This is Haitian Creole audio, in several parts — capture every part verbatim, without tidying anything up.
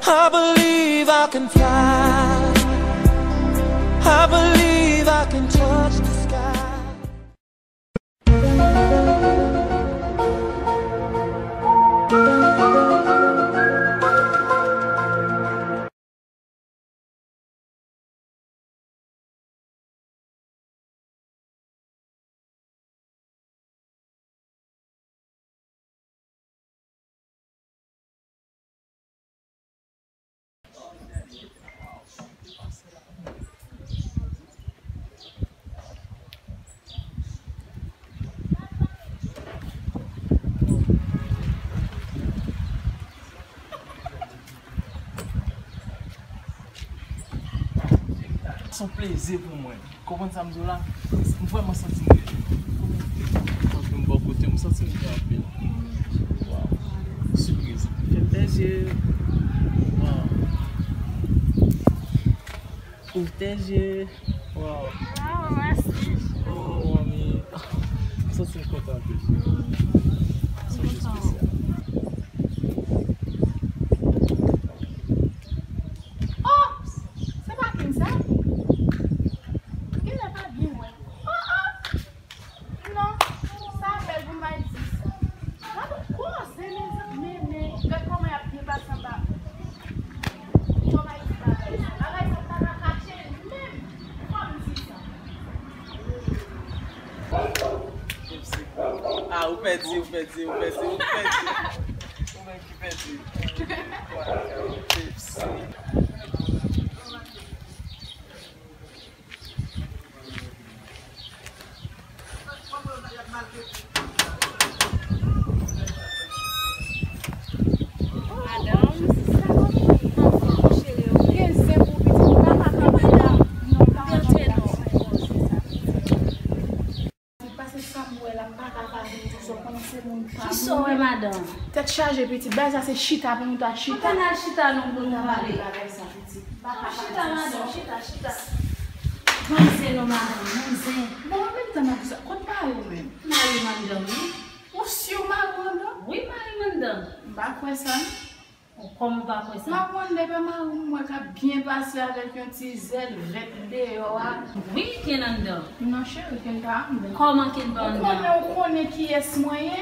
I believe I can fly. I believe I can touch the sky. Se yon plezi pou mwen. Konprann sa m di w la? M vrèman santi m byen. Paske m bò kote w, m santi m byen anpil. Waw. Sipriz. Fè m pèse. Waw. Ouvè je. Waw. Waw, mèsi. Oh, mami. M santi m kontan anpil. Se yon jou espesyal. Oh! Se pa Kim sa? Genlè pa byen wè. Oh, oh! Non, sa bèl pou m pa di sa. Gade koze, mezanmi, men, men, gad kòman y ap byen pase anba. Fò m pa di bagay sa. Bagay sa pa ka kache menm. Fò m di sa. Ah, ou pèdi, ou pèdi, ou pèdi, ou pèdi. Ou menm ki pèdi. Pepsi. Pase sa m wè la, m pa ka pa vin di sa, w konnen se moun pa m. Kisa w wè, madanm? Tèt chaje, pitit. Bagay sa se chita pou nou ta chita. Ann al chita non pou nou pale. Bagay sa, pitit. M pa ka pale. Chita, madanm, chita, chita. Manzè non, madanm, manzè. Bon, an menm tan m ap di sa, kot mari w menm? Mari m anndan, wi. Ou si w mari w anndan? Wi, mari m anndan. M pa kwè sa, non. Kòman w pa kwè sa? M ap wonde pa mari w m wè k ap byen pase avèk yon ti zèl vèt deyò a. Wi, Ken anndan. Non, cheri, Ken pa anndan. Kòman Ken pa anndan? Ou konnen, ou konnen kiyès mwen ye?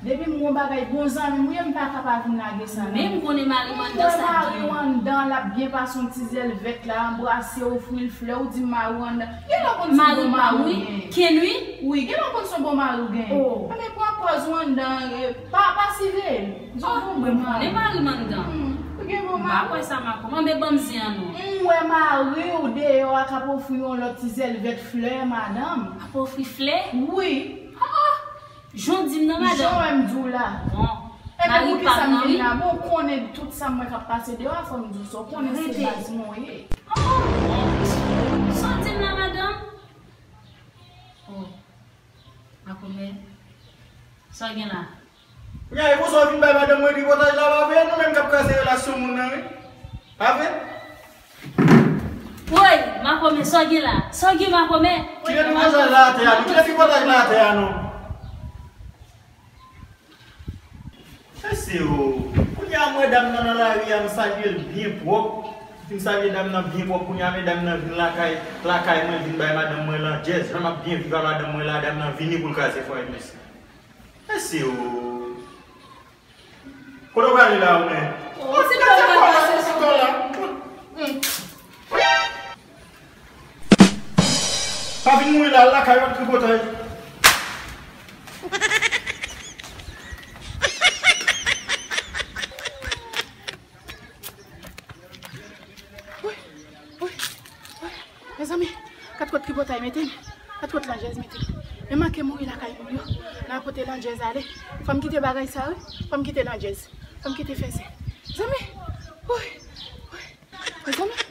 Depi m gon bagay, bon zanmi m ou ye, m pa ka pa vin lage sa, non. Men m konnen mari m anndan, sa byen. M wè mari w anndan, l ap byen pase yon ti zèl vèt la, anbrase w, ofri l flè, ou di m mari w anndan. Genlè w konn se yon bon mari w genyen. Ken, wi? Wi, genlè w konn se yon bon mari w genyen. Oh. Enben, pran pòz ou anndan, eh, pa, pa siveye l. Di w bon mari. Mwen konnen mari m anndan. Hmm, ou gen bon mari. M pa kwè sa, madanm. Anben, ban m zen an non. M wè mari w deyò a k ap ofri yon lòt ti zèl vèt flè, madanm. Ap ofri flè? Wi. Ah, ah. Jan w di m nan, madanm. Jan w wè m di w la. Bon. Enben, poukisa m vin la? Bon, ou konnen tout sa m wè k ap pase deyò a, fò m di w sa. Ou konnen se baz mwen w ye. Oh, oh. Sa w di m la, madanm? Oh. Makomè, sa w gen la? Kounye a, e konsa w vin bay madanm mwen tripotay la, pa vre? Nou menm k ap kraze relasyon moun nan, wi. Pa vre? Woy, makomè, sa w gen la? Sa w gen, makomè? Kite tripotay la atè a, non. Kite tripotay la atè a, non. Mesye o, kounye a m wè dam nan nan lari a, m salye l byen pwòp. M fin salye dam nan byen pwòp, kounye a medam nan vin lakay, lakay mwen, vin bay madanm mwen landjèz. Jan m ap byen viv a madanm mwen la, dam nan vini pou l kraze fwaye m, mesye. Mesye o. Kote w prale la, ou menm? Oh, se pa mwen, se sou la. Hmm. Pa vin mouri la, al lakay ou ak tripotay. Woy, woy, woy. Mezanmi, gad kot tripotay mete m. Gad kot landjèz mete m. Men manke mouri lakay moun yo. N a pote landjèz ale. Fò m kite bagay sa, wi. Fò m kite landjèz. Fò m kite fè sa. Zanmi, woy, woy. Mezanmi,